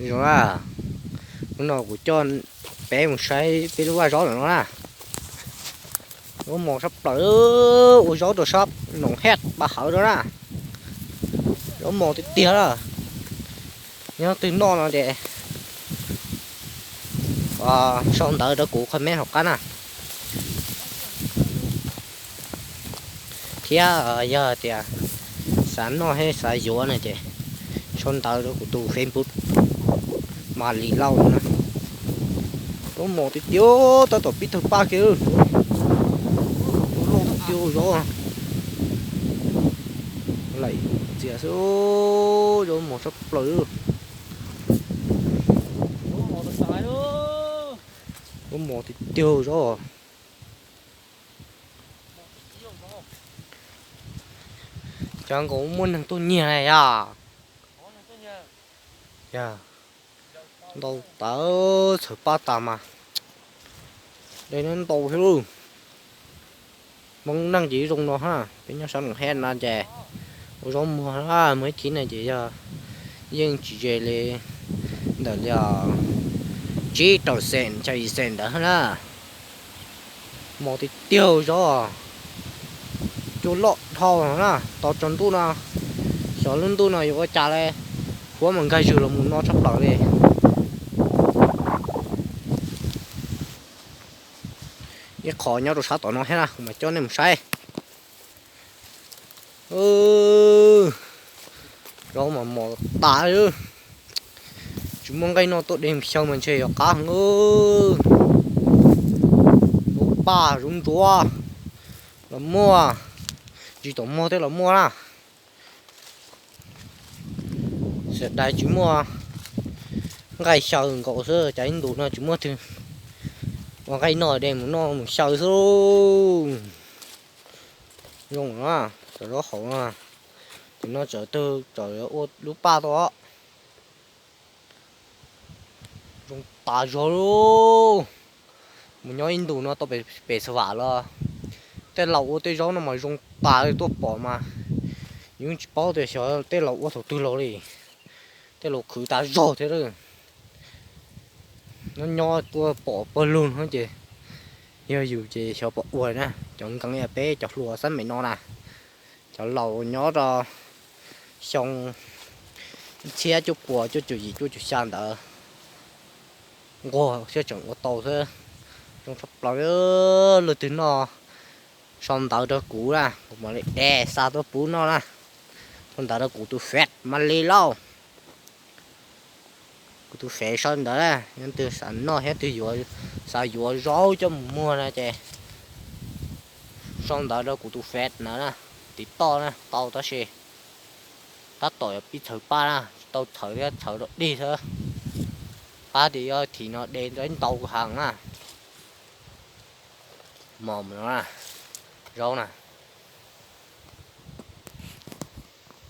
Zoo na, hnub no kuv coj peb mus saib peb lub vaj zaub no na. Zaub mos sab plaws, ua zaub rau sab Noom Hej Paj Hawv rau na. Zaub mos tiag tiag na. Nyob twg noj no ces sau ntawv rau kuv comment hauv qab na. Thiab yog tias xav noj thiab xav yuav no ces sau ntawv rau kuv tus Facebook Mas Lis Lauj na. Zaub mos tiag tiag, tab tom pib tawg paj kiag. Zaub loj tiag tiag zaub. Laim txias xwb, zaub mos sab plaws. Zaub mos tiag tiag zaub. Cov nkaus muaj neeg tuaj nyiag na yog. Yog, ntau tas, txhawv paj tas mas. De no ntau thiab lauj. Hmoob neej ces zoo no ha, peb nyob sab Noom Hej no ces ua zaub muag, muag ib thib no ces yog yeej tsis ze li ntawm li tsib rau xees xya yim xees ntawd na. Mos tiag tiag zaub, cua loj dhau na, tos tsaus ntuj no, xyov lub ntuj no yuav ua cas li, huab mas nkag zws los mus no tshaj plaws li. Ib qho nyob rau sab tom no thiab na, kuv mam coj nej mus saib. Zaub mas mos tas, tsis muaj nqaij noj tuaj de mus xyaw mas ntshe yuav qab heev. Zaub paj zaub ntsuav los muaj, ntsis tom muag tej los muaj na. Xav dais tsis muaj nqaij xyaw nkaus xwb, cas ib ntus no tsis muaj twg ua nqaij noj de mus noj mus xyaw xwb. Zoo na, cov zaub hauv na, ces no txawm twg txawm ua lub paj tau. Zoo tas zog lauj. Mus nyob ib ntus no tau pem xav vam los tej laus ua tej zaub no mas zoo tas li, tuaj pom mas yeej tsis paub tias xyov tej laus ua thaum twg los li. Tej laus khwv tas zog thiab. Nyob nyob tuaj pom pawg lug no ces yog yus ces xyov pom ua na. Cov nkees yog peb cov hluas xab meem no na, cov laus nyob rau xyoo ib txhiab cuaj puas cuaj caum yim cuaj caum xya ntawd nquag thiaj tseem ua tau xwb. Zoo tshaj plaws, leej twg noj sau ntawv rau kuv na, kuv mam li de xa tuaj pub noj na. Sau ntawv rau kuv tus Face Mas Lis Lauj. Kuv tus Face sau ntawv na, yog twg xav noj thiab twg yuav, xav yuav zaub coj mus muag na ces sau ntawv rau kuv tus Face ntawd na, tiv toj na tau tab sis tab tom yuav pib txhawv paj na, tsis tau txhawv thiab, txhawv rau dig xwb. Pab tias yog thim no de ntau heev na. Mos no, zaub na.